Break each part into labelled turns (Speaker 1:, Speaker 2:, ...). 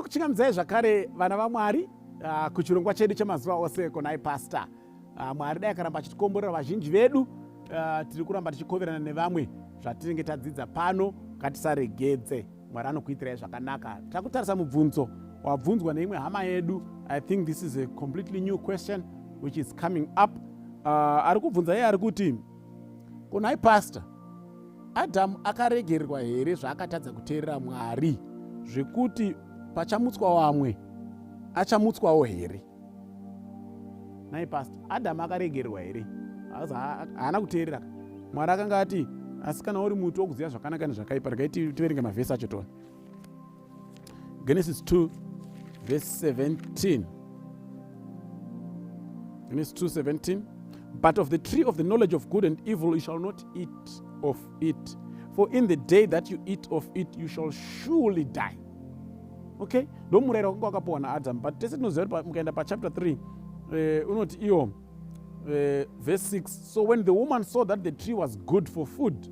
Speaker 1: Ndinokuchingamidzai zvakare, vana vaMwari, kuchirongwa chedu chemazuva ose konai pastor. Mwari dai akaramba achitikomborera vazhinji vedu. Tiri kuramba tichikoverana nevamwe zvatinenge tadzidza pano. Ngatisaregedze. Mwari anokuitirai zvakanaka. Takutarisa mubvunzo wabvunzwa neimwe hama yedu. I think this is a completely new question which is coming up. Ari kubvunza iye ari kuti, "Konai pastor, Adhamu akaregererwa here zvaakatadza kuteerera Mwari, zvekuti pachamutswa wamwe achamutswawo here?" Nai pastor, Adhamu akaregererwa here? Haana kuteerera. Mwari akanga ati, "Asi kana uri muti wokuziva zvakanaka nezvakaipa." Regai tiverenge mavhesi acho tona. Genesis 2 verse 17. Genesis 2:17. "But of the tree of the knowledge of good and evil you shall not eat of it, for in the day that you eat of it you shall surely die." Okay, ndo murayiro wakanga wakapiwa naAdam. But tese tinoziva kuti mukaenda pachapter 3, unoti iyo verse 6, "So when the woman saw that the tree was good for food,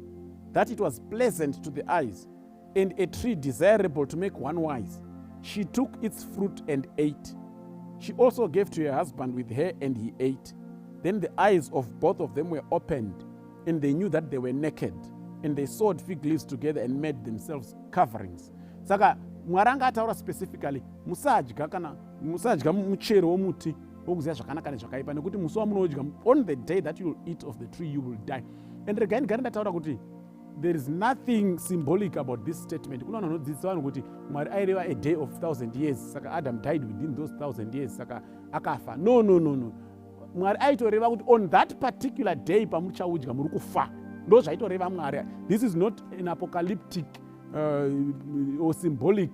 Speaker 1: that it was pleasant to the eyes and a tree desirable to make one wise, she took its fruit and ate. She also gave to her husband with her, and he ate. Then the eyes of both of them were opened, and they knew that they were naked, and they sewed fig leaves together and made themselves coverings." Saka Mwari anga ataura specifically, musadya, kana musadya muchero womuti wokuziva zvakanaka nezvakaipa, nekuti musi wamunodya, on the day that you will eat of the tree, you will die. And regai ndigare ndataura kuti there is nothing symbolic about this statement. Kuna vanhu vanodzidzisa vanhu kuti Mwari aireva a day of 1000 years, saka Adam died within those 1000 years, saka akafa. No, no, no, no. Mwari aitoreva kuti on that particular day pamuchaudya, muri kufa. Ndo zvaitoreva Mwari. This is not an apocalyptic or symbolic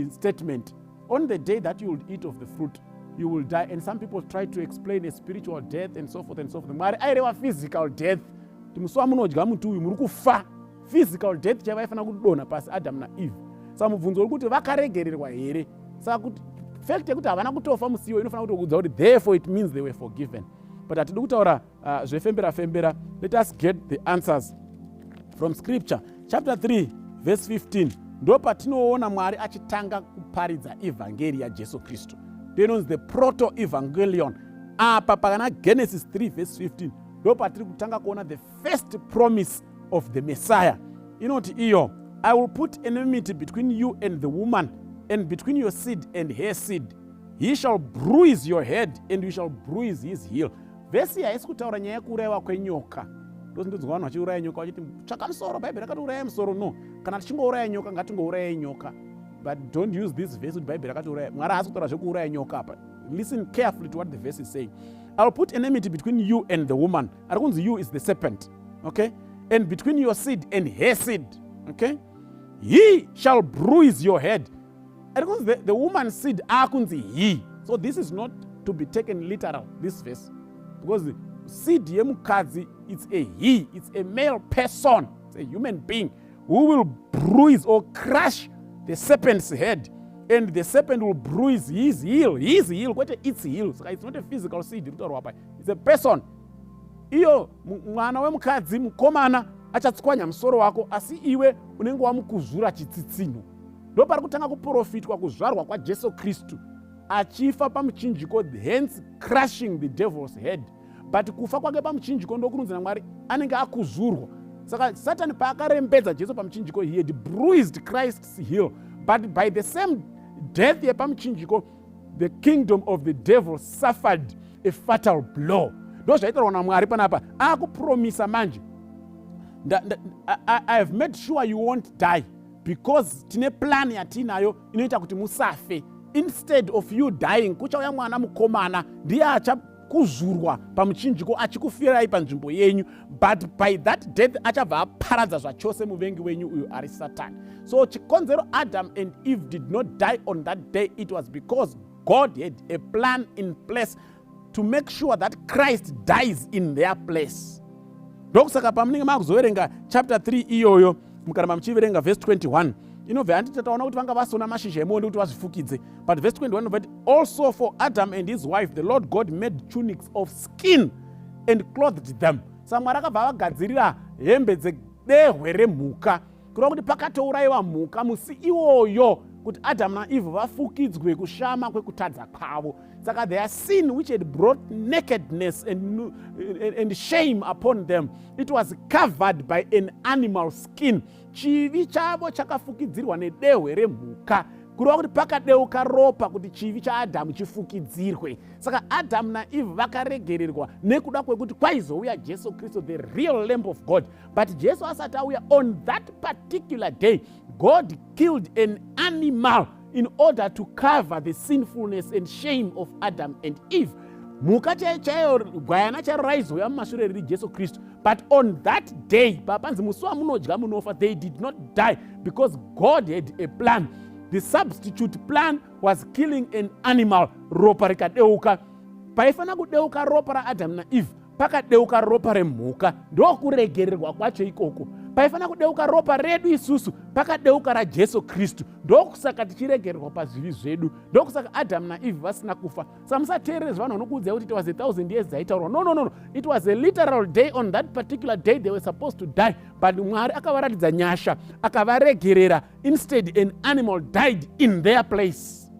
Speaker 1: statement. On the day that you will eat of the fruit, you will die. And some people try to explain a spiritual death and so forth and so forth. Mwari aireva physical death, kuti musi wamunodya muti uyu, muri kufa. Physical death chaiva ifanira kudonha pasi Adamu naEve. Saka mubvunzo uri kuti vakaregererwa here? Saka kuti fact yekuti havana kutofa musiwo inofanira kutokuudza kuti therefore it means they were forgiven. But hatidi kutaura zvefembera fembera. Let us get the answers from scripture. Chapter 3 verse 15, ndo patinoona Mwari achitanga kuparidza ivhangeri yaJesu Kristu. Ndo inonzi the proto evangelion apa. Pakana Genesis 3 verse 15, ndo patiri kutanga kuona the first promise of the Messiah. Inoti iyo, "I will put enmity between you and the woman, and between your seed and her seed. He shall bruise your head and you shall bruise his heel." Vhesi haisi kutaura nyaya yekuurayiwa kwenyoka. Ndozindonzwa vanhu vachiuraya nyoka vachiti, "Tsvaka musoro, Bhaibheri rakati musoro." No, kana tichingouraya nyoka, ngatingourayai nyoka, but don't use this verse kuti Bhaibheri rakatiuraya. Mwari haasi kutaura zvekuuraya nyoka apa. Listen carefully to what the verse is saying. "I will put enmity between you and the woman." Ari kunzi you is the serpent, okay? "And between your seed and her seed." Okay, "He shall bruise your head." Ari kunzi the woman seed aakunzi he. So this is not to be taken literal, this verse, because seed yemukadzi, it's a he, it's a male person, it's a human being who will bruise or crush the serpent's head, and the serpent will bruise his heel. His heel, kwete its heel. Saka it's not a physical seed iri kutaurwa apa, it's a person. Iyo mwana wemukadzi mukomana achatswanya musoro wako, asi iwe unenge wamukuzvura chitsitsinho. Ndo pari kutanga kuprofitwa kuzvarwa kwaJesu Kristu achifa pamuchinjiko, hence crushing the devil's head. But kufa kwake pamuchinjiko ndokunonzi naMwari anenge akuzvurwa. Saka Satani paakarembedza Jesu pamuchinjiko, he had bruised Christ's heel, but by the same death yepamuchinjiko, the kingdom of the devil suffered a fatal blow. Ndo zvaitarwa naMwari panapa. Akupromisa manje, "I have made sure you won't die because tine plan yatiinayo inoita kuti musafe. Instead of you dying, kuchauya mwana mukomana, ndiye achakuzvurwa pamuchinjiko achikufirai panzvimbo yenyu. But by that death achabva aparadza zvachose muvengi wenyu uyu ari Satani." So chikonzero Adam and Eve did not die on that day, it was because God had a plan in place to make sure that Christ dies in their place. Ndokusaka pamunenge makuzoverenga chapter 3 iyoyo, mukaramba muchiverenga verse 21, inobva yanditi taona kuti vanga vasona mashizha emuonde kuti vazvifukidze. But verse 21 inobva kuti, "Also for Adam and his wife the Lord God made tunics of skin and clothed them." Saka Mwari akabva avagadzirira hembe dzedehwe remhuka, kureva kuti pakatourayiwa mhuka musi iwoyo. kuti Adamu naEve vafukidzwe kushama kwekutadza kwavo. Saka their sin which had brought nakedness and shame upon them, it was covered by an animal skin. Chivi chavo chakafukidzirwa nedehwe remhuka, kureva kuti pakadeuka ropa kuti chivi chaAdhamu chifukidzirwe. Saka Adhamu naEve vakaregererwa nekuda kwekuti kwaizouya Jesu Kristu, the real Lamb of God. But Jesu asati auya, on that particular day God killed an animal in order to cover the sinfulness and shame of Adam and Eve. Mhuka chaiyo chaiyo, gwayana chairo raizouya mumashure riri Jesu Kristu. But on that day, papanzi musi wamunodya munofa, they did not die because God had a plan. The substitute plan was killing an animal, ropa rikadeuka. Paifanira kudeuka ropa raAdhamu naEve, pakadeuka ropa remhuka, ndokuregererwa kwacho ikoko. Paifanira kudeuka ropa redu isusu, pakadeuka raJesu Kristu, ndokusaka tichiregererwa pazvivi zvedu, ndokusaka Adhamu naEve vasina kufa. Saka musateerere zvanhu vanokuudzai kuti it was 1000 years dzaitaurwa. No, no, no, no. It was a literal day. On that particular day they were supposed to die, but Mwari akavaratidza nyasha, akavaregerera. Instead an animal died in their place,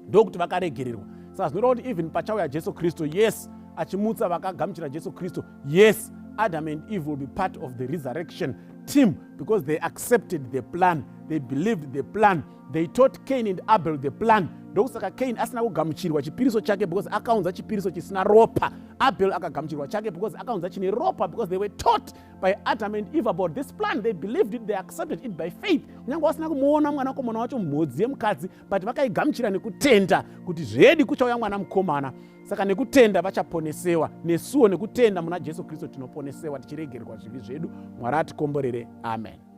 Speaker 1: ndokuti vakaregererwa. Saka zvinoreva kuti even pachauya Jesu Kristu, yes, achimutsa vakagamuchira Jesu Kristu, yes, Adam and Eve will be part of the resurrection team because they accepted the plan, they believed the plan, they taught Cain and Abel the plan. Ndokusaka Cain asina kugamuchirwa chipiriso chake, because akaunza chipiriso chisina ropa. Abel akagamuchirwa chake because akaunza chine ropa, because they were taught by Adam and Eve about this plan. They believed it, they accepted it by faith, kunyange vasina kumuona mwanakomana wacho mhodzi yemukadzi, but vakaigamuchira nekutenda kuti zvedi kuchauya mwana mukomana. Saka nekutenda vachaponesewa. Nesuwo nekutenda muna Jesu Kristu tinoponesewa, tichiregererwa zvivi zvedu. Mwari atikomborere. Amen.